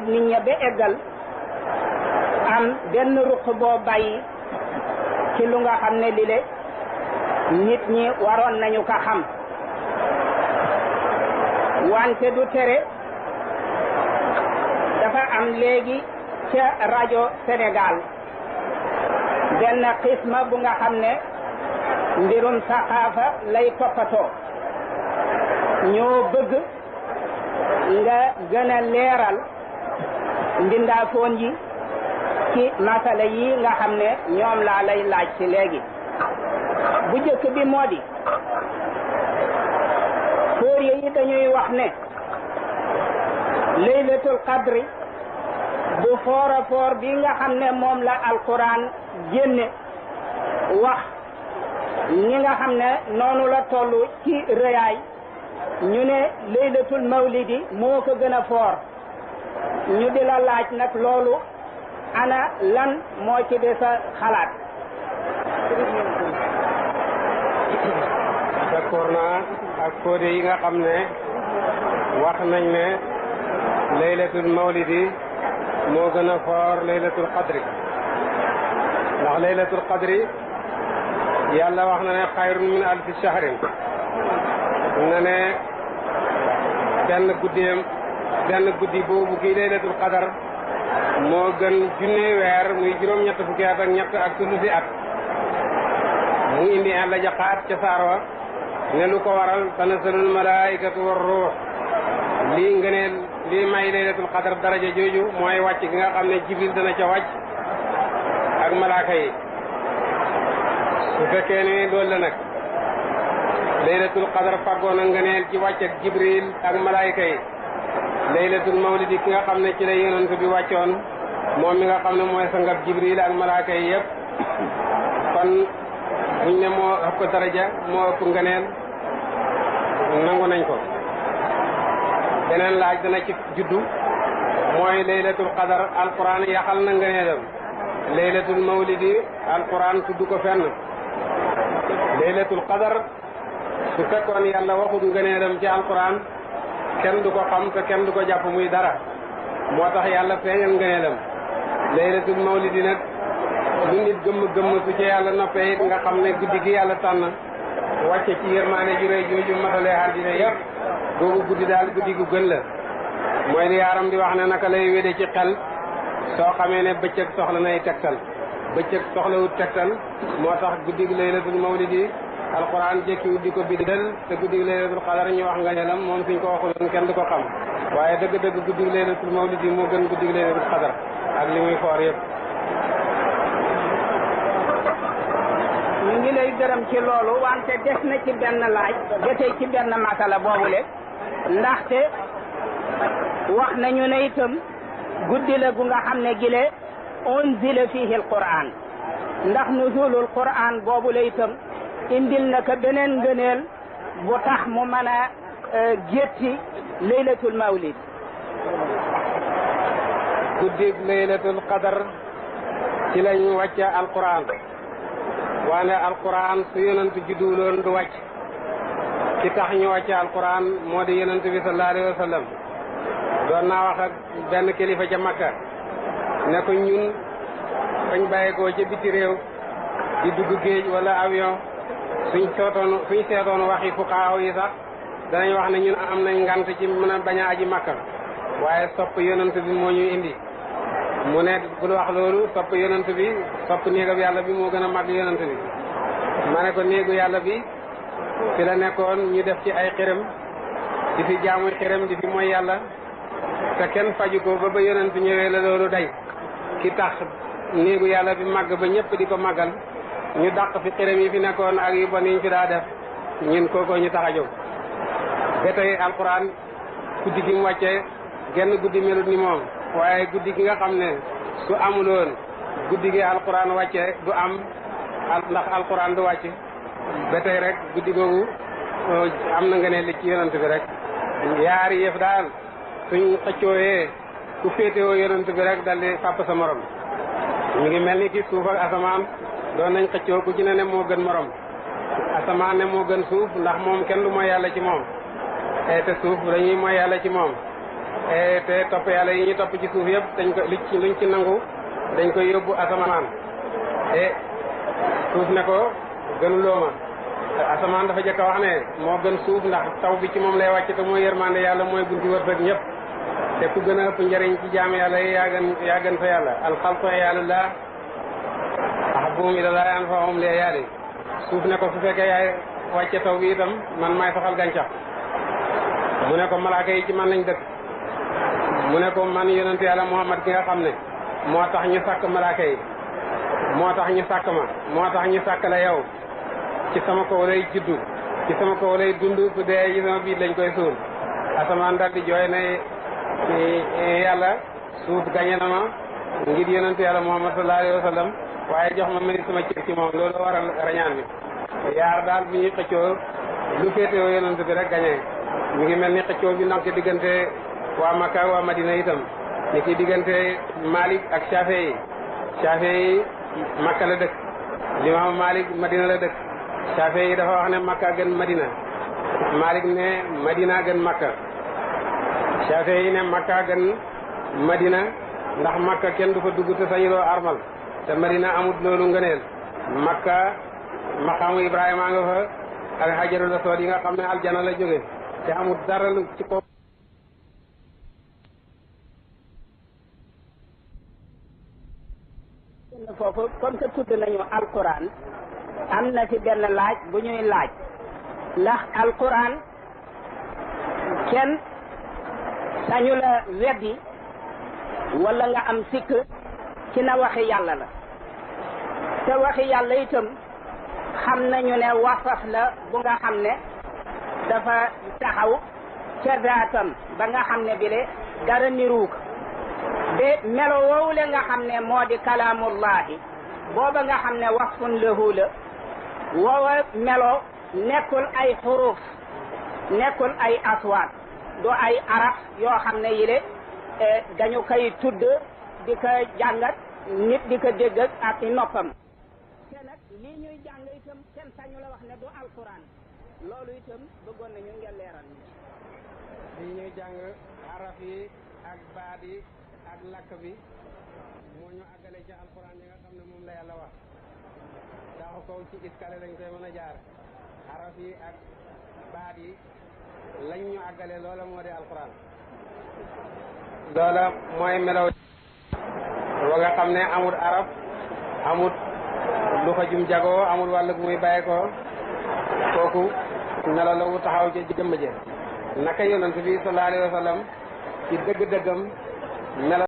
nit ña ba eggal am benn ruq boo bàyyi ci lu nga xam ne lile nit ñi waroon nañu ko xam wante du tere dafa am léegi ca rajo Sénégal benn xisma bu nga xam ne mbirum saxaafa lay toppatoo ñoo bëgg nga gën a leeral mbindaafoon yi ci masala yi nga xam ne ñoom laa lay laaj ci léegi bu jëkk bi moo di fóore yi dañuy wax ne laylatul qadri bu foora foor bi nga xam ne moom la alquran génne wax ñi nga xam ne noonu la tollu ci rëyaay ñu ne laylatul mawlidi moo ko gën a foor ñu di la laaj nag loolu ana lan moo ci de sa xalaat. d'accord naa ak fóode yi nga xam ne wax nañ ne laylatul mawlidi moo gën a foor laylatul qadri ndax laylatul qadri yàlla wax na ne xayrun min alfi shahrin na ne benn guddi boobu kii laylatul qadar moo gën junne weer muy juróom-ñett fukki at ak ñett ak sulusi at mu indi en la jaxaat ca saar wa ne lu ko waral tanazzalul malaikatu war ruux lii ngëneel lii may laylatul qadar daraja jooju mooy wàcc gi nga xam ne jibril dana ca wàcc ak malaaka yi su fekkee ne loolu la nag laylatul qadar fàggoo na ngëneel ci wàcc ak jibril ak malaayika yi laylatul mawlidi ki nga xam ne ci la yonent bi wàccoon moom mi nga xam ne mooy sangab jibril ak malaayika yi yëpp kon buñ ne moo ëpp daraja moo ëpp ngëneel nangu nañ ko. beneen laaj dana ci juddu mooy laylatul qadar alquran yaxal na ngëneelam laylatul mawlidi alquran tudd ko fenn laylatul qadar su fekkoon yàlla waxut ngëneelam ci alquran kenn du ko xam te kenn du ko jàpp muy dara moo tax yàlla feeñal ngëneelam laylatul mawlidi nag lu nit gëmm su ci yàlla noppee it nga xam ne guddi gi yàlla tànn wàcce ci yërmaane ju rëy jooju matalee àddina yëpp boobu guddi daal guddi gu gën la mooy li yaaram di wax ne naka lay wéde ci xel soo xamee ne bëccëg soxla nay tegtal bëccëg soxlawut tegtal moo tax guddi gi laylatul mawlidi alquran jékkiwut di ko bindal te guddi gi laylatul qadar ñu wax nga nelam moom suñ ko waxuloon kenn du ko xam waaye dëgg-dëgg guddi gi laylatul mawlidi moo gën guddi gi laylatul qadar ak li muy foor yëpp. ñu ngi lay gërëm ci loolu wante des na ci benn laaj jotee ci benn masala boobule ndaxte wax nañu ne itam guddi la gu nga xam ne gile unzila fihi alquran ndax nuzulul quran boobule itam indil na ko beneen ngëneel bu tax mu mën a gétti laylatul mawlid. guddi laylatul qadar ci lañ wàcce alquran waane alquran su yonent judduwuloon du wàcc ci tax ñu wàcce alquran moo di yonent bi sallallahu alayhi wa sallam doon naa wax ak benn kilifa ca Makka ne ko ñun fañ bàyyeekoo ca biti réew di dugg géej wala avion suñ seetoon waxi fuqaaw yi sax danañ wax ne ñun am nañ ngant ci mën a bañ a aji Makka waaye sopp yonent bi moo ñu indi mu ne bul wax loolu sopp yonent bi sopp néegam yàlla bi moo gën a mag yonent bi ma ne ko néegu yàlla bi fi la nekkoon ñu def ci ay xërëm di fi jaamu xërëm di fi mooy yàlla te kenn faju ko ba yonent ñëwee la loolu day ki tax néegu yàlla bi màgg ba ñëpp di ko màggal ñu dàq fi xërëm yi fi nekkoon ak yu bon yi ñu fi daa def ñun kooko ñu tax a jóg ba tey alquran guddi gi mu wàccee genn guddi melut ni moom waaye guddi gi nga xam ne su amuloon guddi gi alquran wàcce du am ndax alquran du wàcc ba tey rek guddi googu am na nga ne li ci yonent bi rek yaari yëf daal suñ xëccooyee ku féetewoo yonent bi rek dal di fàpp sa morom ñu ngi mel ni ki suuf ak asamaan doon nañ xëccoo ku ci ne moo gën morom asamaan ne moo gën suuf ndax moom kenn du mooy yàlla ci moom te suuf dañuy mooy yàlla ci moom te topp yàlla yi ñu topp ci suuf yëpp dañ ko luñ ci nangu dañ koy yóbbu asamaan te suuf ne ko gënuloo ma asamaan dafa jëkk a wax ne moo gën suuf ndax taw bi ci moom lay wàcc te mooy yërmande yàlla mooy bunti wërsëg ñëpp te ku gën a ëpp njëriñ ci jaam yàlla yi yaa gën fa yàlla alxalqu yàlla ahabbuhum ilallaahi anfa'uhum li yaali suuf ne ko su fekkee yaay wàcce taw bi itam man maay saxal gàncax mu ne ko malaaka yi ci man lañ dëkk mu ne ko man yonent yàlla Muhammad ki nga xam ne moo tax ñu sàkk malaaka yi moo tax ñu sàkk ma moo tax ñu sàkk la yow ci sama kaw lay juddu ci sama kaw lay dund su dee ci sama biir lañ koy suul asamaan dal di jooy ne yàlla suuf gañe na ma ngir yonent yàlla Muhammad sallallahu alayhi wa sallam waaye jox ma mérite sama cër ci moom loolu waral rañaan bi yaar daal bi ñuy xëccoo lu féetewoo yonent bi rek gañe mi ngi mel ni xëccoo bi ndox ci diggante waa Makka ak waa Madina itam ni ki diggante Malik ak Shafii yi Makka la dëkk Limaamu Malik Madina la dëkk Shafii yi dafa wax ne Makka gën Madina Malik ne Madina gën Makka Shafii yi ne Makka gën Madina ndax Makka kenn du fa dugg te sañuloo armal te Madina amut loolu ngëneel Makka maqaamu Ibrahima nga fa ak Hajarul Aswad yi nga xam ne aljana la jóge te amut dara lu ci ko foofu comme que tudd nañu alquran am na ci benn laaj bu ñuy laaj ndax alquran kenn sañu la weddi wala nga am sikk ci na waxi yàlla la te waxi yàlla itam xam nañu ne wasaf la bu nga xam ne dafa taxaw ca daatam ba nga xam ne bile dara niruuk be melo woowule nga xam ne moo di kalaamullahi booba nga xam ne wasfun lahu la woowa melo nekkul ay xuruf nekkul ay aswaat du ay araf yoo xam ne yile dañu koy tudd di ko jàngat nit di ko dégg ak i noppam te nag lii ñuy jàng itam kenn sañu la wax ne du alquran loolu itam bëggoon nañu ngeen leeral lii ñuy jàng araf yi ak baat yi ak lakk bi moo ñu àggale ci alquran yi nga xam ne moom la yàlla wax taxu kaw ci iskale lañ koy mën a jaar araf yi ak baat yi lañ ñu àggale loola moo di alquran loola mooy melaw wa nga xam ne amul araf amul lu ko jum jagoo amul wàllug muy bàyyi ko kooku melaw la wu taxaw ci jëmm je naka yonent bi sallallahu alayhi wa sallam ci dëgg-dëggam melaw